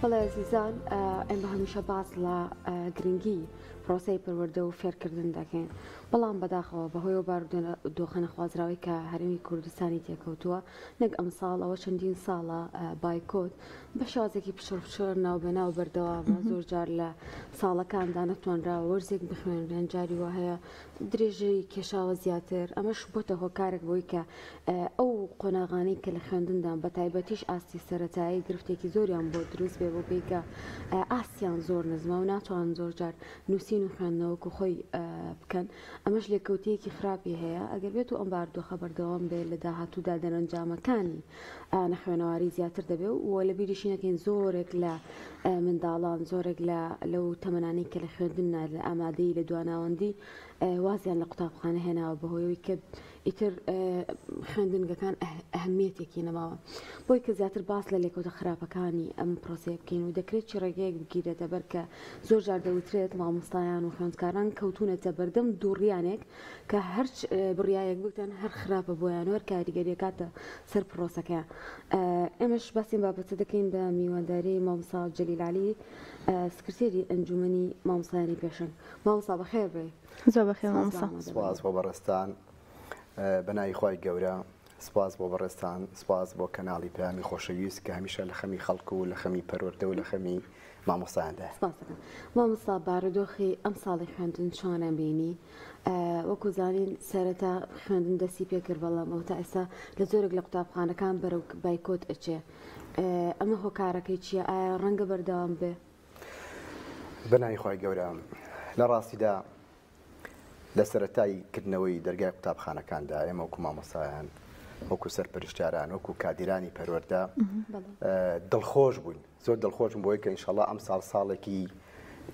بەڵێ ئەزیزان ئێمە هەمیشە باس لە گرنگی پرۆسەی پەروەردە و فێرکردن دەکەین بەڵام بەداخەوە بەهۆی ئەو بارودۆخە نەخوازراوەی کە هەرێمی کوردستانی تێکەوتووە نەک ئەمساڵ ئەوە چەندین ساڵە بایکۆت بە شێوازێکی پچڕپچڕ ناوبەناو بەردەوامە زۆر جار لە ساڵەکاندا نەتوانراوە وەرزێک بخوێنرێن جاری وا هەیە درێژەی کێشاوە زیاتر ئەمەش بۆتە هۆکارێک بۆی کە ئەو قۆناغانەی کە لە خوێندندان بە تایبەتیش ئاستی سەرەتایی گرفتێکی زۆریان بۆ دروست بێ بۆ پێی کە ئاستیان زۆر نزمە و ناتوان زۆر جار نووسین و خوێندنەوە وەکو خۆی بکەن ئەمەش لێکەوتەیەکی خراپی هەیە ئەگەر بێت و ئەم بارودۆخە بەردەوام بێت لە داهاتوودا دەرەنجامەکانی نەخوێنەواری زیاتر دەبێت و لە بیریشی نەکەین زۆرێک لە منداڵان زۆرێک لە لەو تەمەنانەی کە لە خوێندن لە ئامادەی لە دواناوەندی وازیان لە قوتابخانە هێناوە بەهۆیەوەی کە ئیتر خوێندنگەکان ئەهمیەتێکی نەماوە بۆی کە زیاتر باس لە لێکەوتە خراپەکانی ئەم پرۆسەیە بکەین و دەکرێت چی ڕێگەیەک بگیرێتە بەر کە زۆر جار دەوترێت مامۆستایان و خوێندکاران کەوتونەتە بەردەم دووڕیانێک کە هەرچ بڕیارێک بکەن هەر خراپە بۆیان و هەر کاریگەریەکاتە سەر پرۆسەکەیان ئێمەش باسی ئەم بابەتە دەکەین بە میوانداری مامۆستا جەلیل عەلی سکرتێری ئەنجومەنی مامۆستایانی پێشەنگ مامۆستا بەخێر بێی. زۆر بەخێر مامۆستا. سپاس بۆ بەڕێزتان بەناوی خوای گەورە سپاس بۆ بەڕێزتان سپاس بۆ کەناڵی پەیامی خۆشەویست کە هەمیشە لە خەمی خەڵک و لە خەمی پەروەردە و لە خەمی مامۆستایاندایە. سپاس دەکەم مامۆستا بارودۆخی ئەمساڵی خوێندن چۆنە بینی وەکو زانین سەرەتا خوێندن دەستی پێکرد بەڵام ئەو تا ئێستا لە زۆرێک لە قوتابخانەکان بەرەو بایکۆت ئەچێ ئەمە هۆکارەکەی چییە ئایا ڕەنگە بەردەوام بێ؟ بەناوی خوای گەورە لە ڕاستیدا لە سەرەتای کردنەوەی دەرگای قوتابخانەکاندا ئێمە وەکو مامۆستایان وەکو سەرپەرشتیاران وەکو کادیرانی پەروەردە دڵخۆش بووین زۆر دڵخۆشم بۆی کە ئینشەڵا ئەم ساڵ ساڵێکی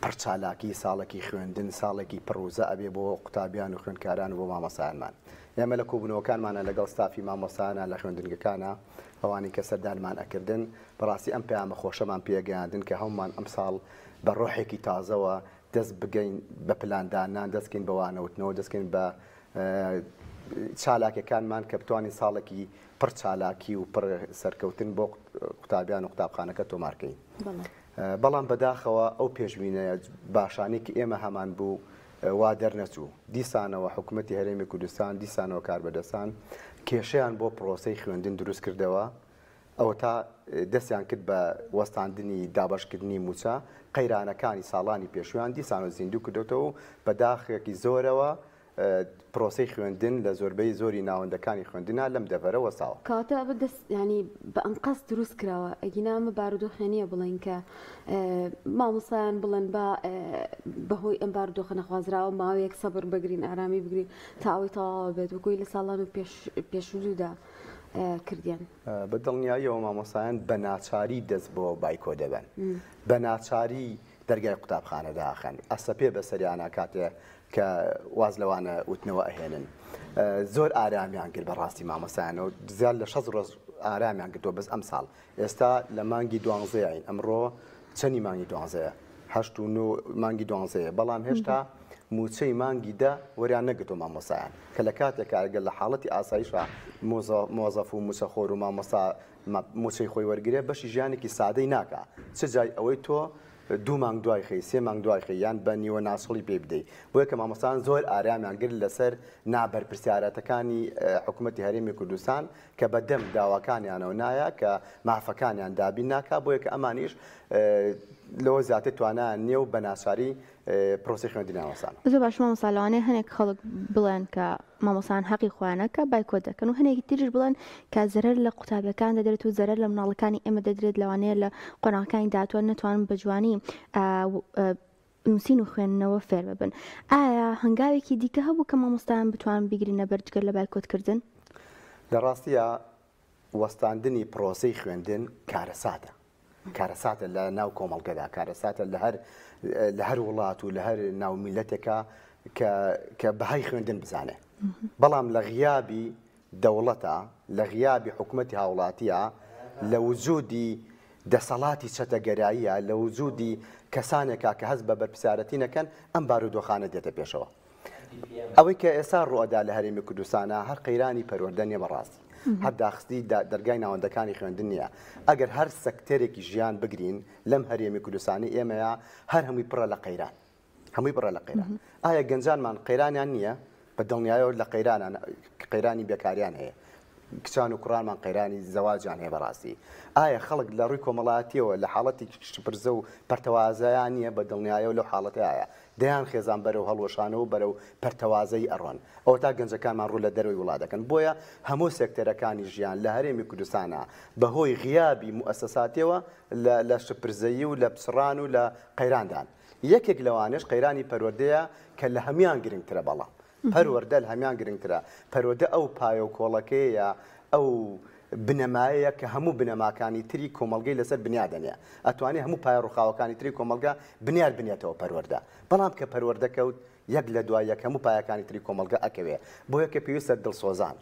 پڕچالاکی ساڵێکی خوێندن ساڵێکی پڕوزە ئەبێ بۆ قوتابیان و خوێندکاران و بۆ مامۆستایانمان ئێمە لە کۆبوونەوەکانمانە لەگەڵ ستافی مامۆستایانە لە خوێندنگەکانە ئەوانەی کە سەردانمان ئەکردن بەڕاستی ئەم پەیامە خۆشەمان پێگەیاندن کە هەمومان ئەمساڵ بە ڕۆحێکی تازەوە دەست بگەین بە پلاندانان دەستکەین بە وانەوتنەوە دەستکەین بە چالاکەکانمان کە بتوانین ساڵێکی پڕ چالاکی و پڕ سەرکەوتن بۆ قوتابیان و قوتابخانەکە تۆمارکەین بەڵام بەداخەوە ئەو پێشبینە باشانەی کە ئێمە هەمان بوو وا دەرنەچوو دیسانەوە حکوومەتی هەرێمی کوردستان دیسانەوە کاربەدەستان کێشەیان بۆ پرۆسەی خوێندن دروست کردەوە ئەوەتا دەستیان کرد بە وەستاندنی دابەشکردنی مووچە، قەیرانەکانی ساڵانی پێشوویان دیسانەوە زیندوو کردۆتەوە و بە داخێکی زۆرەوە پرۆسەی خوێندن لە زۆربەی زۆری ناوەندەکانی خوێندنا لەم دەڤەرە وەستاوە. کەواتە ئەمە دەست یانی بە ئەنقەست دروست کراوە ئەگینا ئەمە بارودۆخێ نییە بڵێین کە مامۆستایان بڵێن با بەهۆی ئەم بارودۆخە نەخوازراوە ماوەیەک سەبر بگرین ئارامی بگرین تا ئەوەی تەواوە بێت وەکوی لە ساڵان و پێش پێشوودا کردیان. بە دڵنیاییەوە مامۆستایان بە ناچاری دەست بۆ بایکۆ دەبەن، بە ناچاری دەرگای قوتابخانە داخەن، ئەسەپێ بەسەریانا کاتێ کە واز لەوانە وتنەوە ئەهێنن. زۆر ئارامیان کرد بەڕاستی مامۆستایان و زیاد لە 60 ڕۆژ ئارامیان گرتووە بەس ئەمساڵ ئێستا لە مانگی دوانزەیین ئەمڕۆ چەنی مانگی دوانزەیە هەشت و نۆ مانگی دوانزەیە بەڵام هێشتا مووچەی مانگی دە وەریان نەگرتووە مامۆستایان کە لە کاتێکا ئەگەر لە حاڵەتی ئاسایشا مۆزەف و مووچەخۆر و مامۆستا مووچەی خۆی وەرگرێ بەشی ژیانێکی سادەی ناکا چ جای ئەوەی تۆ دوو مانگ دوای خەی سێ مانگ دوای خەی یان بە نیوە ناسڵی پێی بدەی بۆیە کە مامۆستایان زۆر ئارامیان گرت لەسەر نابەرپرسیارەتەکانی حکوومەتی هەرێمی کوردستان کە بە دەم داواکانیانەوە نایە کە مافەکانیان دابین ناکا بۆیە کە ئەمانیش لەوە زیاتر توانایان نییە و بە ناچاری پرۆسەی خوێندنیان وەستانەوە. زۆر باش مامۆستا لەوانەیە هەنێک خەڵک بڵێن کە مامۆستایان هەقی خۆیانە کە بایکۆت دەکەن و هەنێکی تریش بڵێن کە زەرەر لە قوتابیەکان دەدرێت و زەرەر لە مناڵەکانی ئێمە دەدرێت لەوانەیە لە قۆناغەکانی داهاتووە نەتوانن بە جوانی نووسین و خوێندنەوە فێر ببن ئایا هەنگاوێکی دیکە هەبوو کە مامۆستایان بتوان بیگرنە بەر جگە لە بایکۆتکردن؟ لە ڕاستیا وەستاندنی پرۆسەی خوێندن کارەساتە کارەساتە لە ناو کۆمەڵگەدا کارەساتە لە هەر لە هەر وڵات و لە هەر ناو میلەتێکە کە کە بەهای خوێندن بزانێ بەڵام لە غیابی دەوڵەتە لە غیابی حکومەتی هاوڵاتیە لە وجودی دەسەڵاتی چەتەگەراییە لە وجودی کەسانێکا کە هەست بە بەرپرسیارەتی نەکەن ئەم بارودۆخانە دێتە پێشەوە. ئەوەی کە ئێستا ڕوئەدا لە هەرێمی کوردستانا هەر قەیرانی پەروەردە نیە بەڕاستی. هەر داخستنی دەرگای ناوەندەکانی خوێندن نییە. ئەگەر هەر سەکتەرێکی ژیان بگرین لەم هەرێمی کوردستانی ئێمەیە هەر هەمووی پڕە لە قەیران. هەمووی پڕە لە قەیران. ئایا گەنجانمان قەیرانیان نییە؟ بە دڵنیایەوە لە قەیرانان، قەیرانی بێکاریان هەیە. کچان و کوڕانمان قەیرانی زەواجیان هەیە بەڕاستی. ئایا خەڵک لە ڕووی کۆمەڵایەتیەوە لە حاڵەتی شپرزە و پەرتەوازەیا نییە؟ بە دڵنیایەوە لەو حاڵەتەیایە. دەیان خێزان بەرەو هەڵوەشانەوە و بەرەو پەرتەوازەیی ئەڕۆن. ئەوەتا گەنجەکانمان ڕوو لە دەرەوەی وڵات دەکەن. بۆیە هەموو سێکتەرەکانی ژیان لە هەرێمی کوردستانا بە هۆی غیابی موئەسەساتیەوە لە لە شپرزەیی و لە پچڕان و لە قەیراندان. یەکێک لەوانەش قەیرانی پەروەردەیە کە لە هەموان گرنگترە بەڵام پەروەردە لە هەموان گرنگترە. پەروەردە ئەو پایە و کۆڵەکەیە، ئەو بنەمایەیە کە هەموو بنەماکانی تری کۆمەڵگەی لەسەر بنیاد دەنێ. ئەتوانێ هەموو پایە ڕووخاوەکانی تری کۆمەڵگە بنیاد بنێتەوە پەروەردە. بەڵام کە پەروەردە کەوت یەک لە دوای یەک هەموو پایەکانی تری کۆمەڵگە ئەکەوێ. بۆیە کە پێویستە دڵسۆزان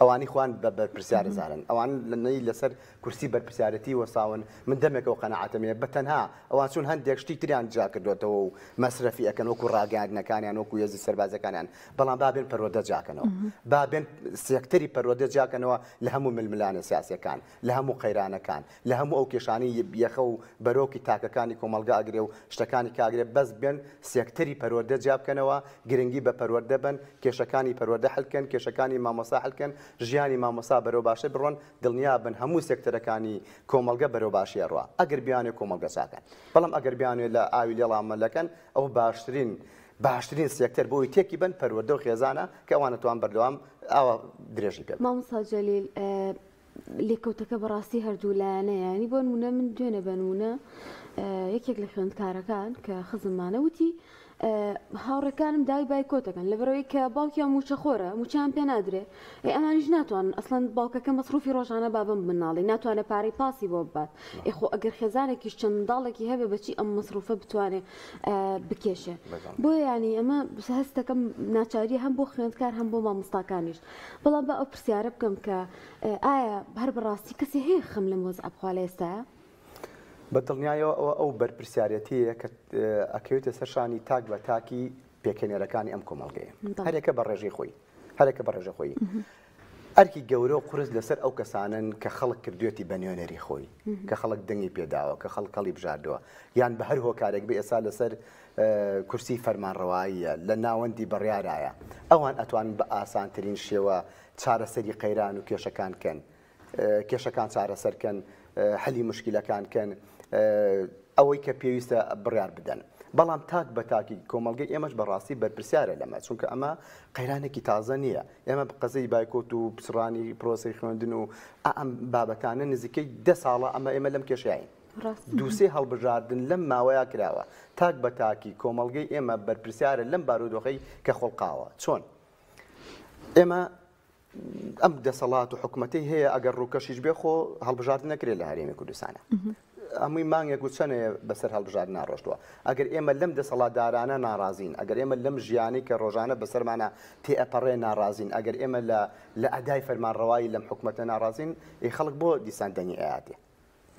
ئەوانی خۆیان بە بەرپرسیار ئەزانن، ئەوانەی لەسەر کورسی بەرپرسیارێتی وەستاون، من دەمێکە ئەو قەناعەتەم هەیە بە تەنها ئەوان چون هەندێک شتی تریان جیا کردۆتەوە و مەسرەفی ئەکەن وەکو ڕاگەیاندنەکانیان وەکو هێزی سەربازیەکانیان، بەڵام با بێن پەروەردە جیاکەنەوە، با بێن سێکتەری پەروەردە جیاکەنەوە لە هەموو ململانێ سیاسیەکان، لە هەموو قەیرانەکان، لە هەموو ئەو کێشانەی یەخە و بەرۆکی تاکەکانی کۆمەڵگا ئەگرێ و شتەکانی کە ئەگرێ، بەس بێن سێکتەری پەروەردە جیا بکەنەوە، گرنگی بە پەروەردە بەن، کێشەکانی پەروەردە حل کەن، کێشەکانی مامۆستا حل کەن، ژیانی مامۆستا بەرەو باشتر بڕۆن، دڵنیا بن هەموو سێکتەرەکانی کۆمەڵگە بەرەو باشی ئەڕوا، ئەگەر بیانەوێ کۆمەڵگە چاکەن. بەڵام ئەگەر بیانەوێ لە ئاوی لێڵا مەلەکەن، ئەوە باشترین باشترین سێکتەر بۆ ئەوەی تێکی بەن پەروەردە و خێزانە کە ئەوان ئەتوان بەردەوام ئاوا درێژەی پێ بدەن. مامۆستا جەلیل، لێکەوتەکە بەڕاستی هەردوو لایەنەیە ینی بۆ نمونە من دوێنێ بە نمونە یەکێک لە خوێندکارەکان کە خزممانە وتی هاوڕێکانم داوای بایکۆتەکەن لەبەرەوەی کە باوکیان موچەخۆرە موچیان پێ نادرێ ئێ ئەمانیش ناتوانن ئەسڵەن باوکەکە مەسروفی ڕۆژانە بابم مناڵی ناتوانێت پارەی پاسی بۆ ببات ئێ خۆ ئەگەر خێزانێکیش چەند منداڵێکی هەبێ بەچی ئەم مەسروفە بتوانێ بکێشێ بۆیە ینی ئەمە هەستەکەم ناچاریە هەم بۆ خوێندکار هەم بۆ مامۆستاکانیش بەڵام با ئەو پرسیارە بکەم کە ئایا هەر بەڕاستی کەسێ هەیە خەم لەم وەزعە بخوا لە ئێستایا؟ بە دڵنیایەوە ئەوە ئەو بەرپرسیارێتییە کە ئەکەوێتە سەر شانی تاک بە تاکی پێکهێنەرەکانی ئەم کۆمەڵگەیە. هەرێکە بە ڕێژەی خۆی. هەرێکە بە ڕێژە خۆی. ئەرکی گەورە و قورس لەسەر ئەو کەسانەن کە خەڵک کردوێتی بە نوێنەری خۆی، کە خەڵک دەنگی پێداوە، کە خەڵک هەڵی بژاردووە، یان بە هەر هۆکارێک بێ ئێستا لەسەر کورسی فەرمانڕەواییە، لە ناوەندی بڕیارایە، ئەوان ئەتوانن بە ئاسانترین شێوە چارەسەری قەیران و کێشەکان کەن، کێشەکان چارەسەر کەن، حەلی موشکیلەکان کەن، ئەوەی کە پێویستە بڕیار بدەن. بەڵام تاک بە تاکی کۆمەڵگەی ئێمەش بەڕاستی بەرپرسیارە لەمە، چونکە ئەمە قەیرانێکی تازە نییە. ئێمە قەزەی بایکۆت و پچڕانی پرۆسەی خوێندن و ئەم بابەتانە نزیکەی دە ساڵە ئەمە ئێمە لەم کێشەین. دووسێ هەڵبژاردن لەم ماوەیە کراوە. تاک بە تاکی کۆمەڵگەی ئێمە بەرپرسیارە لەم بارودۆخەی کە خوڵقاوە. چۆن؟ ئێمە ئەم دەسەڵات و حکومەتەی هەیە ئەگەر ڕووکەشیش بێ خۆ هەڵبژاردن نەکرێت لە هەرێمی کوردستانە. هەمووی مانگێک و چەنێ بەسەر هەڵبژاردن ناڕۆشتووە. ئەگەر ئێمە لەم دەسەڵاتدارانە ناڕازین، ئەگەر ئێمە لەم ژیانەی کە ڕۆژانە بەسەرمانا تێئەپەڕێ ناڕازین، ئەگەر ئێمە لە لە ئەدای فەرمانڕەوایی لەم حکومەتە ناڕازین، ئێ خەڵک بۆ دیسان دەنگی ئەیاتێ؟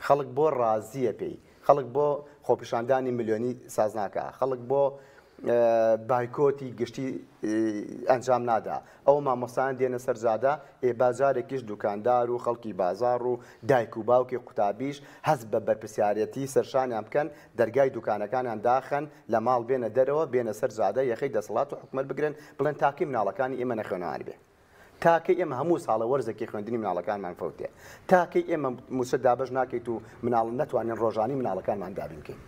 خەڵک بۆ ڕازییە پێی؟ خەڵک بۆ خۆپیشاندانی ملیۆنی ساز ناکا؟ خەڵک بۆ بایکۆتی گشتی ئەنجام نادا؟ ئەو مامۆستایان دێنە سەر جادە، ئێ با جارێکیش دوکاندار و خەڵکی بازاڕ و دایک و باوکی قوتابیش هەست بە بەرپرسیارێتی سەرشانیان بکەن، دەرگای دوکانەکانیان داخەن، لە ماڵ بێنە دەرەوە، بێنە سەر جادە، یەخەی دەسەڵات و حکومەت بگرن، بڵێن تاکەی مناڵەکانی ئێمە نەخوێنەوار بێ؟ تاکەی ئێمە هەموو ساڵە وەرزێکی خوێندنی مناڵەکانمان فەوتێ؟ تاکەی ئێمە مووچە دابەش ناکەیت و مناڵ نەتوانین ڕۆژانی مناڵەکانمان دابین کەین؟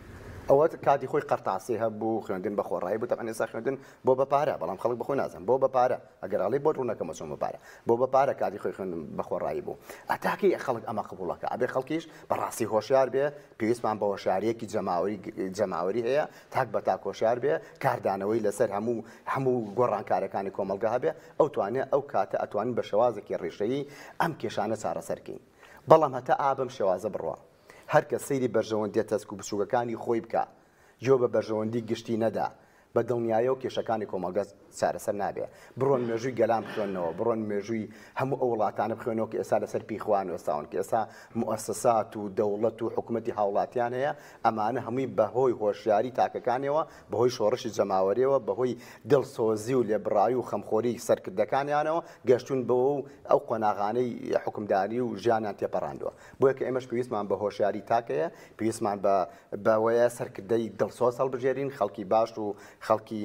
ئەوە کاتی خۆی قەرتاسی هەبوو، خوێندن بە خۆڕایی بوو، تەبعەن ئێستا خوێندن بۆ بە پارە، بەڵام خەڵک بە خۆی نازانن بۆ بە پارە، ئەگەر ئەڵێی بۆت ڕوونەکەمەوە چۆن بە پارە، بۆ بە پارە کاتی خۆی خوێندن بە خۆڕایی بوو. تاکەی خەڵک ئەمە قبوڵەکە؟ ئەبێ خەڵکیش بە ڕاستی هۆشیار بێ، پێویستمان بە هۆشیارییەکی جەماوەری جەماوەری هەیە، تاک بە تاک هۆشیار بێ، کاردانەوەی لەسەر هەموو هەموو گۆڕانکارییەکانی کۆمەڵگە هەبێ، ئەو توانێ ئەو کاتە ئەتوانین بە شێوازێکی ڕیشەیی ئەم کێشانە چارەسەر کەین. بەڵام هەتا ئا بەم شێوازە بڕوا. هەر کەس سەیری بەرژەوەندیە تەسک و بچوکەکانی خۆی بکا، گوێ بە بەرژەوەندی گشتی نەدا. بە دڵنیایەوە کێشەکانی کۆمەڵگە چارەسەر نابێ. بڕۆن مێژووی گەلان بخوێننەوە، بڕۆن مێژووی هەموو ئەو وڵاتانە بخوێنەوە کە ئێستا لەسەر پێی خۆیان وەستاون، کە ئێستا موئەسەسات و دەوڵەت و حکومەتی هاوڵاتیان هەیە، ئەمانە هەمووی بە هۆی هۆشیاری تاکەکانیەوە، بە هۆی شۆڕشی جەماوەریەوە، بە هۆی دڵسۆزی و لێبڕاوی و خەمخۆری سەرکردەکانیانەوە گەشتوون بەوە و ئەو قۆناغانەی حوکمداری و ژیانیان تێپەڕاندووە. بۆیە کە ئێمەش پێویستمان بە هۆشیاری تاک هەیە، پێویستمان بە بەوەیە سەرکردەی دڵسۆز هەڵبژێرین، خەڵکی باش و خەڵکی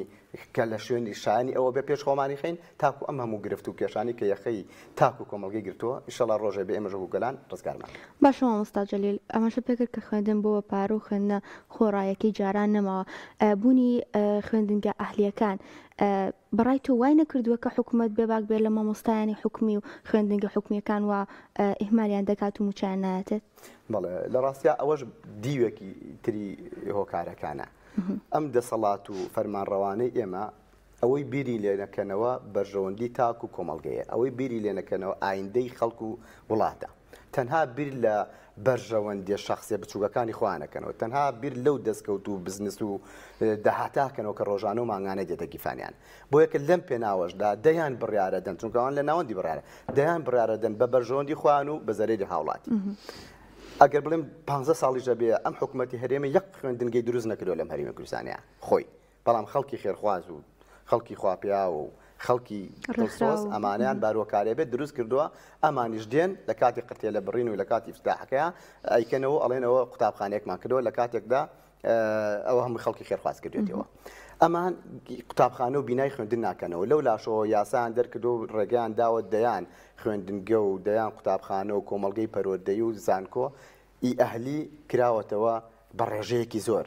کە لە شوێنی شایانی ئەوە بێ پێش خۆمانی خەین تاکو ئەم هەموو گرفت و کێشانەی کە یەخەی تاک و کۆمەڵگەی گرتووە ئیشەڵا ڕۆژێ بێ ئێمەش وەکو گەلان ڕزگارمان بێ. باشە مامۆستا جەلیل ئاماژەت پێکرد کە خوێندن بۆ بە پارە و خوێندنە خۆڕایەکەی جاران نەماوە بوونی خوێندنگا ئەهلیەکان بەڕای تۆ وای نەکردووە کە حکومەت بێباک بێت لە مامۆستایانی حکومی و خوێندنگە حکومیەکان و ئیهمالیان دەکات و موچەیان نایەتێت؟ بەڵێ لە ڕاستیا ئەوەش دیوێکی تری هۆکارەکانە. ئەم دەسەڵات و فەرمانڕەوانەی ئێمە ئەوەی بیری لێنەکەنەوە بەرژەوەندی تاک و کۆمەڵگەیە، ئەوەی بیری لێنەکەنەوە ئایندەی خەڵک و وڵاتە. تەنها بیر لە بەرژەوەندیە شەخسیە بچوکەکانی خۆیان ئەکەنەوە، تەنها بیر لەو دەستکەوت و بزنس و داهاتە ئەکەنەوە کە ڕۆژانە و مانگانە دێتە گیرفانیان. بۆیە کە لەم پێناوەشدا دەیان بڕیار ئەدەن، چونکە ئەوان لە ناوەندی بڕیارە، دەیان بڕیار ئەدەن بە بەرژەوەندی خۆیان و بە زەرەری هاوڵاتی. ئەگەر بڵێم 15 ساڵیش ئەبێ ئەم حکومەتی هەرێمە یەک خوێندنگەی دروست نەکردووە لەم هەرێمی کوردستانە خۆی، بەڵام خەڵکی خێرخواز و خەڵکی خواپیاو و خەڵکی دڵسۆز ئەمانیان باروەکارێ بێت دروست کردووە، ئەمانیش دێن لە کاتی قرتێ لە بڕین و لە کاتی ئیفتتاحەکەیا ئەیکەنەوە ئەڵێنەوە قوتابخانەیەکمان کردەوە لە کاتێکدا ئەوە هەموو خەڵکی خێرخواز کردوێتەوە. ئەمان قوتابخانە و بینای خوێندن ناکەنەوە لەو لاشەوە یاسایان دەرکردو و ڕێگەیان داوە دەیان خوێندنگە و دەیان قوتابخانە و کۆمەڵگەی پەروەردەیی و زانکۆ ی ئەهلی کراوەتەوە بە ڕێژەیەکی زۆر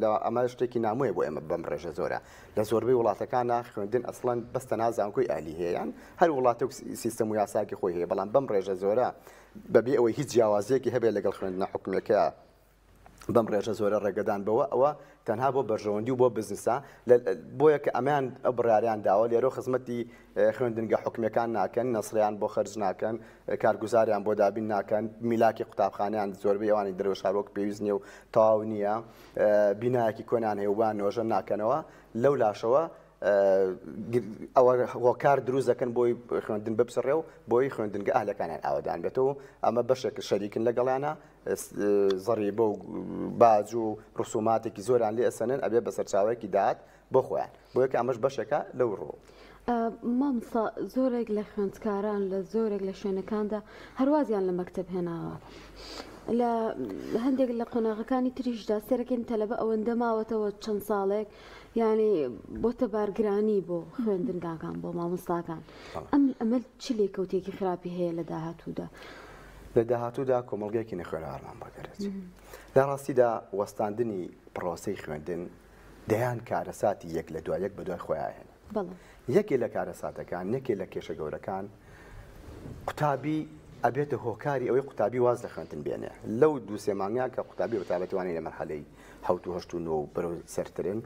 لە ئەمە شتێکی نامۆیە بۆ ئێمە بەم ڕێژە زۆرە لە زۆربەی وڵاتەکانە خوێندن ئەسڵەن بەس تەنها زانکۆی ئەهلی هەیە یان هەر وڵاتێک سیستەم و یاساکی خۆی هەیە بەڵام بەم ڕێژە زۆرە بەبێ ئەوەی هیچ جیاوازیەکی هەبێت لەگەڵ خوێندنە حکومیەکە بەم ڕێژە زۆرە ڕێگەدان بەوە ئەوە تەنها بۆ بەرژەوەندی و بۆ بزنسە بۆیە کە ئەمیان ئەو بڕیاریان داوە لێرە خزمەتی خوێندنگە حکومیەکان ناکەن نەسریان بۆ خەرج ناکەن کارگوزاریان بۆ دابین ناکەن میلاکی قوتابخانیان زۆربەی ئەوانی دەرەوە شار وەک پێویست نییە و تەواو نییە بینایەکی کۆنیان هەیە و بۆیان نۆژەن ناکەنەوە لەو لاشەوە ئەوە هۆکار دروست دەکەن بۆی خوێندن بپچڕێ و بۆی خوێندنگە ئەهلەکانیان ئاوەدان بێتەوە ئەمە بەشێک شەریکن لەگەڵیانە زەڕیبە و باج و ڕسوماتێکی زۆریان لێ ئەسەنن ئەبێ بە سەرچاوەیەکی داهات بۆ خۆیان بۆیە کە ئەمەش بەشێکە لەو ڕوو. مامۆستا زۆرێک لە خوێندکاران لە زۆرێک لە شوێنەکاندا هەروازیان لە مەکتەب هێناوە لە هەندێک لە قۆناغەکانی تریشدا سێرەکەین تەلەبە ئەوەندە ماوەتەوە چەند ساڵێک یعنی بۆتە بارگرانی بۆ خوێندنگاکان بۆ مامۆستاکان ئەم ئەمە چ لێکەوتێکی خراپی هەیە لە داهاتوودا؟ لە داهاتوودا کۆمەڵگەیەکی نەخوێنەوارمان بۆ دەرێت. لە ڕاستیدا وەستاندنی پڕۆسەی خوێندن دەیان کارەساتی یەک لە دوای یەک بەدوای خۆیان هێنا. یەکێ لە کارەساتەکان، یەکێ لە کێشە گەورەکان قوتابی ئەبێتە هۆکاری ئەوەی قوتابی واز لە خوێندن بێنێ. لەو دوو سێ مانگە کە قوتابی بە تایبەتی وانەی لە مەرحەلەی حەوت و هەشت و نۆ و بەرەو سەرترن،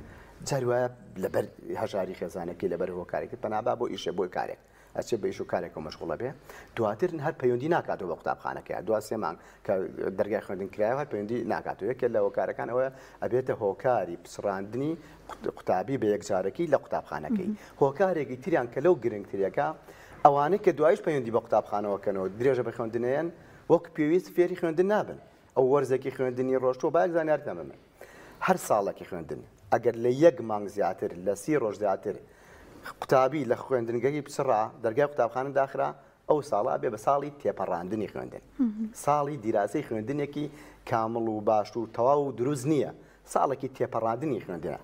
جاری وایە لەبەر هەژاری خێزانەکەی لەبەر هۆکارێکی پەنا با بۆ ئیشێ بۆ کارێک. ئەچێ بە ئیش و کارێکەوە مەشغوڵ ئەبێ دواتر هەر پەیوەندی ناکاتەوە بە قوتابخانەکەی دوا سێ مانگ کە دەرگای خوێندن کرایەوە هەر پەیوەندی ناکاتەوە یەکێ لە هۆکارەکان ئەوەیە ئەبێتە هۆکاری پچڕاندنی قوتابی بە یەکجارەکی لە قوتابخانەکەی هۆکارێکی تریان کە لەو گرنگتریەکە ئەوانەی کە دوایش پەیوەندی بە قوتابخانەوە کەنەوە درێژە بە خوێندنەیەن وەک پێویست فێری خوێندن نابن ئەو وەرزێکی خوێندنی ڕۆشتووە با یەک زانیاریتان بەمن هەر ساڵێکی خوێندن ئەگەر لە یەک مانگ زیاتر لە سی ڕۆژ زیاتر قوتابی لە خوێندنگەی پچڕا، دەرگای قوتابخانە داخرا، ئەو ساڵە ئەبێ بە ساڵی تێپەڕاندنی خوێندن. ساڵی دیراسەی خوێندنێکی کامڵ و باش و تەواو و دروست نییە، ساڵێکی تێپەڕاندنی خوێندنە.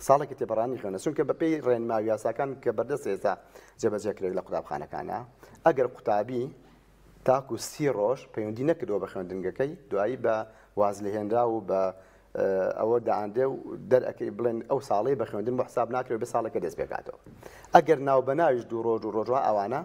ساڵێکی تێپەڕاندنی خوێندنە، چونکە بەپێی ڕێنما و یاساکان کە بەردەست ئێستا جێبەجێ کرێت لە قوتابخانەکانە، ئەگەر قوتابی تاکو سی ڕۆژ پەیوەندی نەکردووە بە خوێندنگەکەی، دوایی بە وازلێهێنراو و بە ئەوە دائەنرێ و دەرئەکەی بڵێن ئەو ساڵەی بە خوێندن بۆ حساب ناکرێ بە ساڵێکە دەست پێکاتەوە. ئەگەر ناوبەناویش دوو ڕۆژ و ڕۆژ وا ئەوانە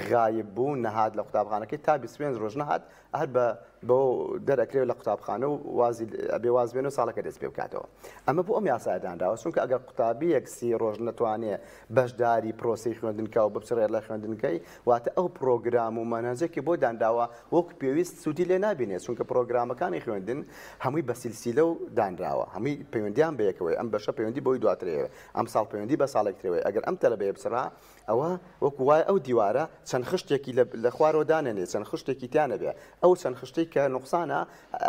غایب بوو نەهات لە قوتابخانەکەی تا 25 ڕۆژ نەهات هەر بە بۆ دەرەکرێت لە قوتابخانە و وازی ئەبێ واز بێن و ساڵەکە دەست پێ بکاتەوە. ئەمە بۆ ئەم یاسایە دانراوە چونکە ئەگەر قوتابیەک سی ڕۆژ نەتوانێ بەشداری پرۆسەی خوێندنکا و بپچڕێت لە خوێندنگەی واتە ئەو پرۆگرام و مەنهەجێکی بۆ دانراوە وەک پێویست سوودی لێ نابینێت چونکە پرۆگرامەکانی خوێندن هەمووی بە سیلسیلە و دانراوە هەمووی پەیوەندیان بە یەکەوەی ئەم بەشە پەیوەندی بۆی دواترەیە ئەم ساڵ پەیوەندی بە ساڵێک ترەوەی ئەگەر ئەم تەلەبەیە بچڕا ئەوە وەکو وایە ئەو دیوارە چەند خشتێکی لە خوارەوە دانەنێ چەند خشتێکی تیا نەبێ ئەو چەند خشتەی کە نوقسانە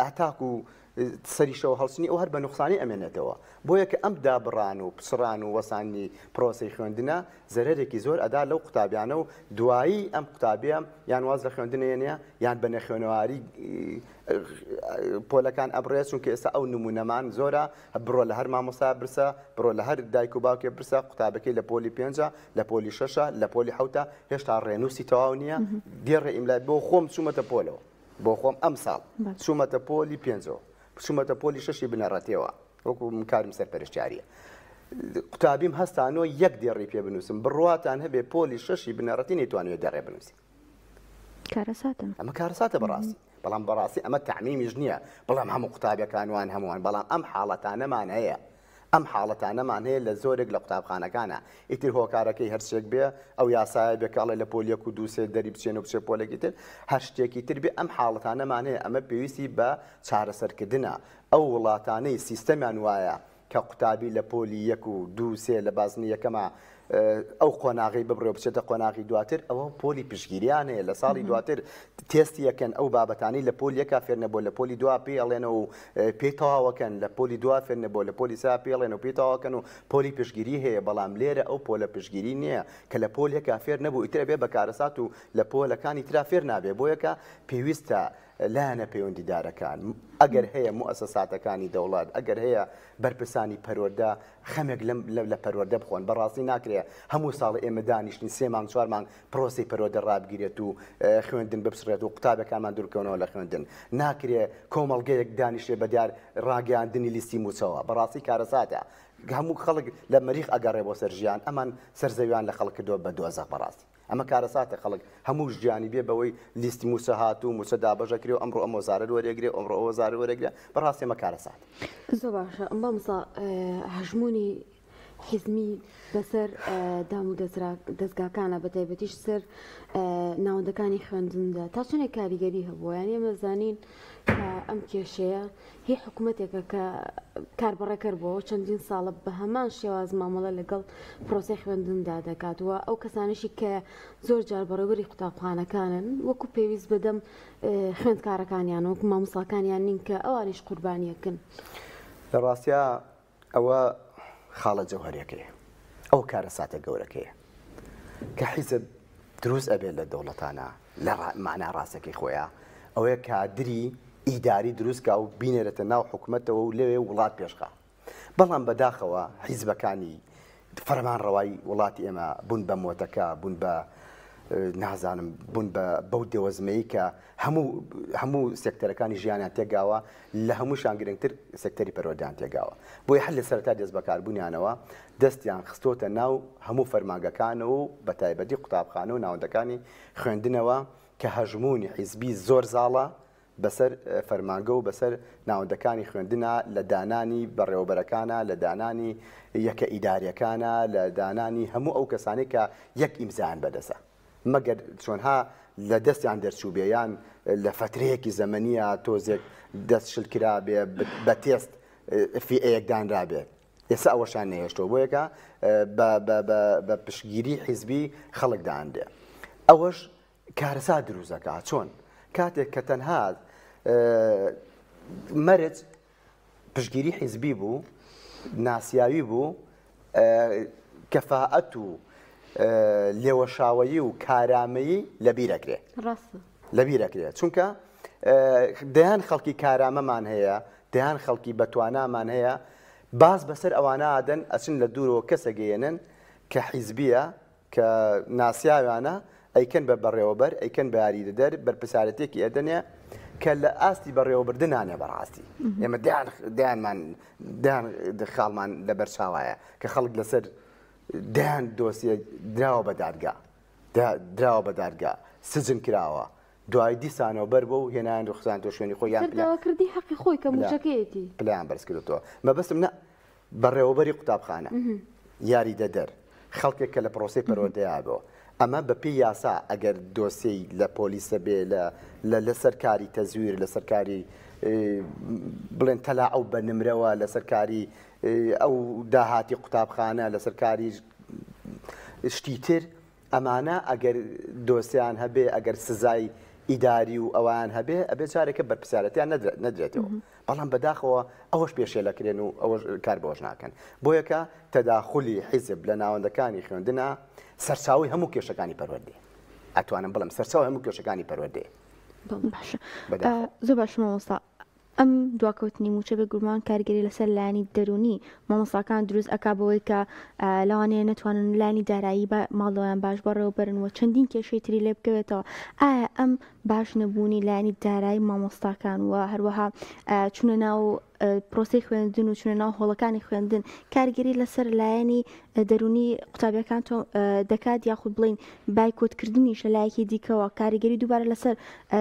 هەتاکو سەریشەوە هەڵچنی ئەو هەر بە نوقسانی ئەمێنێتەوە. بۆیە کە ئەم دابڕان و پچڕان و وەساندنی پرۆسەی خوێندنە زەرەرێکی زۆر ئەدا لەو قوتابیانە و دوایی ئەم قوتابیە یان واز لە خوێندن ئەیەنێ یان بە نەخوێنەواری پۆلەکان ئەبڕێ چونکە ئێستا ئەو نمونەمان زۆرە بڕۆ لە هەر مامۆستا برسە بڕۆ لە هەر دایک و باوکێ برسە قوتابەکەی لە پۆلی پێنجە لە پۆلی شەشە لە پۆلی حوتە هێشتا ڕێنووسی تەواو نییە دێڕێ ئیملای بۆ خۆم چوومەتە پۆلەوە بۆ خۆم ئەمساڵ چوومەتە پۆلی پێنجەوە چوومەتە پۆلی شەشی بنەڕەتیەوە وەکو من کارم سەرپەرشتیاریە قوتابیم هەستانەوە یەک دێڕی پێ بنووسم بڕواتان هەبێ پۆلی شەشی بنەڕەتی نەیتوانیوە دێڕێ بنووسی کارەساتە ئەمە کارەساتە بەڕاستی بەڵام بەڕاستی ئەمە تەعمیمیش نییە بەڵام هەموو قوتابیەکان وان هەمووان بەڵام ئەم حاڵەتانەمان هەیە ئەم حاڵەتانەمان هەیە لە زۆرێک لە قوتابخانەکانا، ئیتر هۆکارەکەی هەرچیەک بێ، ئەو یاسایە بێ کە ئەڵێ لە پۆل یەک و دوو سێ دەری بچێن و بچێ پۆلێکی تر، هەر شتێکی تر بێ ئەم حاڵەتانەمان هەیە، ئەمە پێویستی بە چارەسەرکردنە، ئەو وڵاتانەی سیستەمیان وایە کە قوتابی لە پۆلی یەک و دوو سێ لە بازنەی یەکەما ئەو قۆناغەی ببڕێ و بچێتە قۆناغی دواتر، ئەوە پۆلی پشتگیریان هەیە لە ساڵی دواتر تێستی ئەکەن ئەو بابەتانەی لە پۆلی یەکا فێر نەبووە لە پۆلی دوا پێی ئەڵێنەوە و پێی تەواوەکەن لە پۆلی دوا فێر نەبووە لە پۆلی سا پێی ئەڵێن و پێی تەواوەکەن و پۆلی پشتگیری هەیە بەڵام لێرە ئەو پۆلە پشتگیری نییە کە لە پۆل یەکا فێر نەبوو ئیتر ئەبێ بە کارەسات و لە پۆلەکانی ترا فێر نابێ بۆیەکە پێویستە لایەنە پەیوەندیدارەکان، ئەگەر هەیە موئەسەساتەکانی دەوڵەت، ئەگەر هەیە بەرپرسانی پەروەردە خەمێک لەم لە پەروەردە بخۆن. بەڕاستی ناکرێ هەموو ساڵ ئێمە دانیشتین سێ مانگ چوار مانگ پرۆسەی پەروەردە ڕابگیرێت و خوێندن بپچڕێت و قوتابەکانمان دوورکەونەوە لە خوێندن. ناکرێ کۆمەڵگەیەک دانیشێ بە دیار ڕاگەیاندنی لیستی مووچەوە. بەڕاستی کارەساتە. هەموو خەڵک لە مەریخ ئەگەڕێ بۆ سەر ژیان، ئەمان سەر زەویان لە خەڵک کردووە بە دۆزەخ بەڕاستی. ئەمە کارەساتە خەڵک هەموو ژیانی بێ بەوەی لیست موچە هات و موچە دابەشەکرێ و ئەمڕۆ ئەم وەزارەت وەرێگرێ ئەمڕۆ ئەو وەزارەت وەرێگرێ بەڕاستی ئەمە کارەسات. زۆر باشە مامۆستا هەژموونی حیزمی بەسەر دام و دەزگاکانە بە تایبەتیش سەر ناوەندەکانی خوێندندا تا چەندێک کاریگەری هەبووە یان ئێمە زانین کە ئەم کێشەیە هی حکومەتێکە کە کاربەڕێکەر بووە و چەندین ساڵە بە هەمان شێواز مامەڵە لەگەڵ پرۆسەی خوێندندا دەکات و ئەو کەسانەشی کە زۆر جار بەڕێوەبەری قوتابخانەکانن وەکو پێویست بەدەم خوێندکارەکانیان وەکو مامۆستاکانیان نین کە ئەوانیش قوربانیەکن. لە ڕاستیا ئەوە خاڵە جەوهەریەکەیە، ئەوە کارەساتە گەورەکەیە کە حیزب دروست ئەبێت لە دەوڵەتانە لە مانا ڕاستەکەی خۆیان ئەوەیە کادری ئیداری دروستکا و بینێرێتە ناو حکومەتەوە و لەوێ وڵات پێشخا بەڵام بەداخەوە حیزبەکانی فەرمانڕەوای وڵاتی ئێمە بوون بە مۆتەکە بوون بە نازانم بوون بە بەو دێوەزمەی کە هەموو هەموو سێکتەرەکانی ژیانیان تێگاوە لە هەمووشان گرنگتر سێکتەری پەروەردەیان تێگاوە بۆیە هەر لە سەرەتای دەستبەکاربوونیانەوە دەستیان خستۆتە ناو هەموو فەرمانگەکانەوە و بەتایبەتی قوتابخانە و ناوەندەکانی خوێندنەوە کە هەژموونی حیزبی زۆر زاڵە بەسەر فەرمانگە و بەسەر ناوەندەکانی خوێندنا لە دانانی بەڕێوەبەرەکانە لە دانانی یەکە ئیداریەکانە لە دانانی هەموو ئەو کەسانەی کە یەک ئیمزایان بەدەستە مەگەر چۆنها لە دەستیان دەرچووبێ یان لە فەترەیەکی زەمەنیە تۆزێک دەست شل کرابێ بە تێست فیئەیەک دانرابێت ئێستا ئەوەشان نەهێشتەوە بۆیەکە بە پشتگیری حیزبی خەڵک دانرێ ئەوەش کارەسات دروست دەکا چۆن کاتێک کە تەنها مەرج پشتگیری حیزبی بوو ناسیاوی بوو کەفائەت و لێوەشاوەیی و کارامەیی لەبیرەکرێ ڕاستە لەبیرەکرێ چونکە دەیان خەڵکی کارامەمان هەیە دەیان خەڵکی بەتوانامان هەیە باز بەسەر ئەوانە ئادەن ئەچن لە دوورەوە کەسەگەیەنن کە حیزبیە کە ناسیاویانە ئەیکەن بە بەڕێوەبەر، ئەیکەن بە یاریدەدەر، بەرپرسیارێتیەکی ئەدەنێ کە لە ئاستی بەڕێوەبردنانە بەڕاستی ئێمە دەیان دەیانمان دەیان خاڵمان لەبەر چاوایە کە خەڵک لەسەر دەیان دۆسیە دراوە بە دادگا دراوە بە دادگا سجن کراوە. دوای دیسانەوە بەر بۆ و هێنایان و خزانتەوە شوێنی خۆی یان سەر داواکردنی حەقی خۆی کە مووچەکەیەتی. پلەیان بەرز کردۆتەوە. مەبەستم نە بەڕێوەبەری قوتابخانە، یاریدەدەر، خەڵکێک کە لە پرۆسەی پەروەردەیا بۆ. ئەمە بە پێی یاسا ئەگەر دۆسیەی لە پۆلیسە بێ لە لە لەسەر کاری تەزویر، لەسەر کاری بڵێن تەلاعوب بە نمرەوە، لەسەر کاری ئەو داهاتی قوتابخانە، لەسەر کاری شتی تر، ئەمانە ئەگەر دۆسیان هەبێ، ئەگەر سزای ئیداری و ئەوان هەبێ، ئەبێ جارێکە بەرپرسیارەتیان نەدرێتەوە. بەڵام بەداخەوە ئەوەش پێشێلەکرێن و ئەوەش کار بەوەش ناکەن. بۆیەکە تەداخولی حیزب لە ناوەندەکانی خوێندنا سەرچاوەی هەموو کێشەکانی پەروەردەیە. ئەتوانم بڵێم سەرچاوەی هەموو کێشەکانی پەروەردەیە. باشە. زۆر باشە مامۆستا. ئەم دواکەوتنی مووچە بێگومان کاریگەری لەسەر لایەنی دەروونی مامۆستاکان دروست ئەکا بەوەی کە لەوانەیە نەتوانن لایەنی دارایی بە ماڵەوەیان باش بەڕێوە بەرن و چەندین کێشەی تری لێ بکەوێتەوە. ئایا ئەم باش نەبوونی لایەنی دارایی مامۆستاکان و هەروەها چوونە ناو پرۆسەی خوێندن و چوونە ناو هۆڵەکانی خوێندن کاریگەری لەسەر لایەنی دەروونی قوتابیەکان دەکات یاخود بڵین بایکۆتکردنیش لە لایەکی دیکەوە کاریگەری دووبارە لەسەر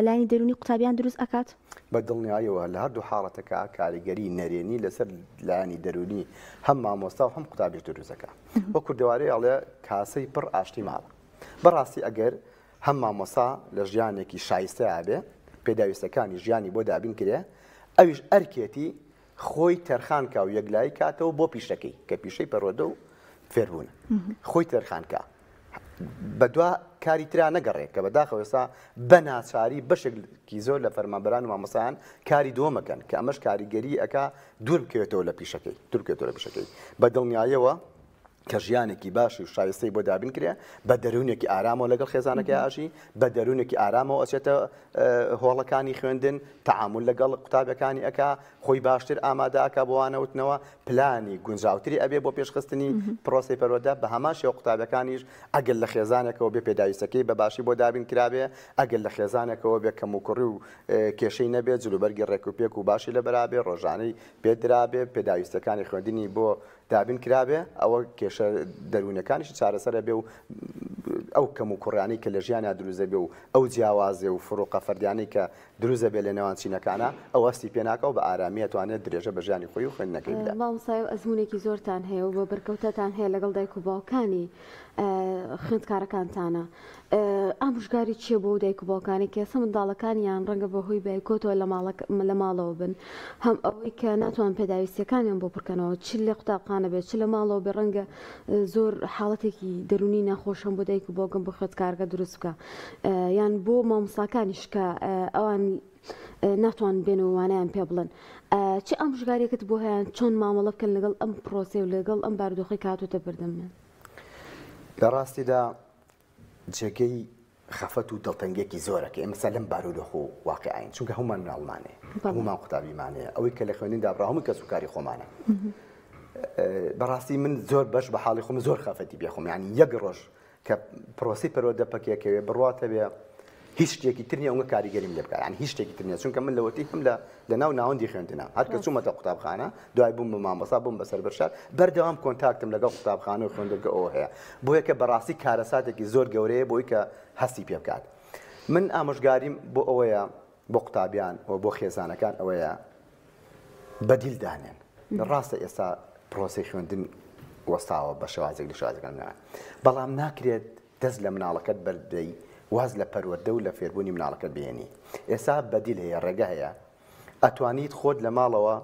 لایەنی دەروونی قوتابیان دروست ئەکات؟ بە دڵنیاییەوە لە هەردوو حاڵەتەکە کاریگەری نەرێنی لەسەر لایەنی دەروونی هەم مامۆستا و هەم قوتابیش دروست دەکات. وەک کوردەواری ئەڵێ کاسەی پڕ ئاشتی ماڵە. بەڕاستی ئەگەر هەم مامۆستا لە ژیانێکی شایستەیا بێ، پێداویستەکانی ژیانی بۆ دابین کرێ، ئەویش ئەرکێتی خۆی تەرخان کا و یەکلایی کاتەوە بۆ پیشەکەی کە پیشەی پەروەردە و فێربوونە. خۆی تەرخان کا. بەدوا کاری ترا نەگەڕێ کە بەداخەوە ئێستا بە ناچاری بەشێکی زۆر لە فەرمانبەران و مامۆستایان کاری دووەمەکەن کە ئەمەش کاریگەری ئەکا دوور بکەوێتەوە لە پیشەکەی دوور بکەوێتەوە لە پیشەکەی بە دڵنیایەوە کە ژیانێکی باشی و شایستەی بۆ دابین کرێ بە دەروونێکی ئارامەوە لەگەڵ خێزانەکەی ئاژی بە دەروونێکی ئارامەوە ئەچێتە هۆڵەکانی خوێندن تەعامول لەگەڵ قوتابیەکانی ئەکا خۆی باشتر ئامادە ئەکا بۆ وانەوتنەوە، پلانی گونجاوتری ئەبێ بۆ پێشخستنی پرۆسەی پەروەردە، بە هەمان شێوە قوتابیەکانیش ئەگەر لە خێزانێکەوە بێ پێداویستەکەی بە باشی بۆ دابین کرابێ، ئەگەر لە خێزانێکەوە بێ کەموکوڕی و کێشەی نەبێ، جلوبەرگی ڕێکوپێک و باشی لەبەرابێ، ڕۆژانەی پێ درابێ، پێداویستیەکانی خوێندنی بۆ دابین کرابێ، ئەوە کێشە دەروونیەکانیشی چارەسەر ئەبێ و ئەو کەموکوڕیانەی کە لە ژیانیا دروست دەبێ و ئەو جیاوازی و فروقە فەردیانەی کە دروست دەبێت لە نێوان چینەکانا، ئەو هەستی پێ ناکا و بە ئارامی ئەتوانێت درێژە بە ژیانی خۆی و خوێندنەکەی بدات. مامۆستا ئێوە ئەزموونێکی زۆرتان هەیە و بەرکەوتەتان هەیە لەگەڵ دایک و باوکانی خوێندکارەکانتانە، ئامۆژگاری چییە بۆ ئەو دایک و باوکانەی کە ئێستا منداڵەکانیان ڕەنگە بە هۆی بایکۆتەوە لە ماڵەوە بن، هەم ئەوەی کە ناتوانن پێداویستییەکانیان بۆ پڕکەنەوە چ لە قوتابخانە بێت چ لە ماڵەوە بێت، ڕەنگە زۆر حاڵەتێکی دەروونی ناخۆش هەم بۆ دایک و باوکم بۆ خوێندکارەکە دروست بکە یان بۆ مامۆستاکانیش کە ئەوان ناتوان بێن و وانیان پێ بڵێن چ ئامۆژگاریەکەت بۆ هەیان چۆن مامەڵە بکەن لەگەڵ ئەم پرۆسێ و لەگەڵ ئەم بارودۆخی کاتوتە بردەمیان؟ لە ڕاستیدا جێگەی خەفەت و دڵتەنگیەکی زۆرە کە ئێمە لەم بارودۆخ و واقیعین چونکە هەمومان مناڵمان هەیە هەمومان قوتابیمان هەیە ئەوەی کە لە خوێندن دابڕا هەموو کەس و کاری خۆمانە بەڕاستی من زۆر بەش بە حاڵی خۆم زۆر خەفەتی پێخۆم یعنی یەک ڕۆژ کە پرۆسی پەروەردە پەکێکەوێ بڕواتە بێ هیچ شتێکی تر نیە ئەوە کاریگەریم لێ بکات یعنی هیچ شتێکی تر نیە چونکە من لەوەتی هەم لە لە ناو ناوەندی خوێندنە هەر کە چوومەتە قوتابخانە دوای بووم بە مامۆستا بووم بە سەربەرشار بەردەوام کۆنتاکتم لەگەڵ قوتابخانە و خوێندنگە ئەوە هەیە بۆیە کە بەڕاستی کارەساتێکی زۆر گەورەیە بۆی کە هەستی پێ بکات من ئامۆژگاریم بۆ ئەوەیە بۆ قوتابیان و بۆ خێزانەکان ئەوەیە بەدیل دانێن ڕاستە ئێستا پرۆسەی خوێندن وەستاوە بە شێوازێک لە شێوازەکان بەڵام ناکرێت دەست لە مناڵەکەت بەردەی واز لە پەروەردە و لە فێربوونی مناڵەکەت بهێنی ئێستا بەدیل هەیە ڕێگە هەیە ئەتوانیت خۆت لە ماڵەوە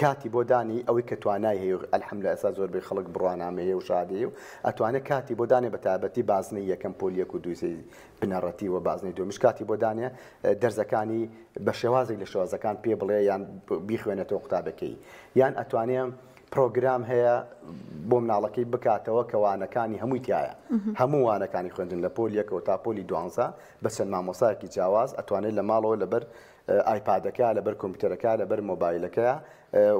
کاتی بۆ دانی ئەوەی کە توانای هەیە و الحمدللە ئێستا زۆربەی خەڵک بڕوانامەی هەیە و شەهادەی هەیە و ئەتوانێت کاتی بۆ دانێ بە تایبەتی بازنەی یەکەم پۆلی یەک و دووی سێی بنەڕەتی و بازنەی دووەمیش کاتی بۆ دانێ دەرزەکانی بە شێوازێک لە شێوازەکان پێ بڵێ یان بیخوێنێتەوە قوتابەکەی یان ئەتوانێ پرۆگرام هەیە بۆ مناڵەکەی بکاتەوە کە وانەکانی هەمووی تایە هەموو وانەکانی خوێندن لە پۆل یەکەوە تا پۆلی دوانزە بە چەند مامۆسایەکی جیاواز ئەتوانێت لە ماڵەوە لەبەر ئایپادەکە لەبەر کۆمپیوتەرەکە لەبەر مۆبایلەکە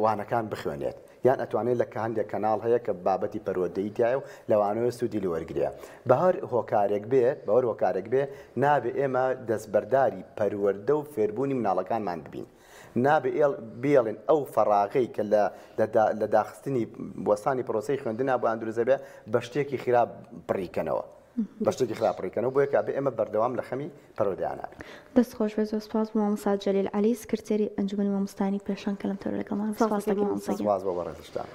وانەکان بخوێنێت یان ئەتوانێت لە کە هەندێک کەناڵ هەیە کە بابەتی پەروەردەیی تایە و لەوانەوە سوودی لێ وەرگرێ بە هەر هۆکارێک بێت بە هەر هۆکارێک بێ نابێ ئێمە دەستبەرداری پەروەردە و فێربوونی مناڵەکانمان ببین نابێ بێڵین ئەو فەراغەی کە لە لە داخستنی وەستانی پرۆسەی خوێندنا بۆیان دروست دەبێ بە شتێکی خراپ پڕی کەنەوە. بە شتێکی خراپ ڕیکەنەوە بۆیە کە ئەبێ ئێمە بەردەوام لە خەمی پەروەردەیانا بین. دەست خۆش بێت زۆر سپاس بۆ مامۆستا جەلیل عەلی سکرتێری ئەنجومەنی مامۆستایانی پێشەنگ کە لەم تەوەرە لەگەڵمان بوو. سپاس دەکەین مامۆستا گیان. سپاس بۆ بەڕێزیشتان.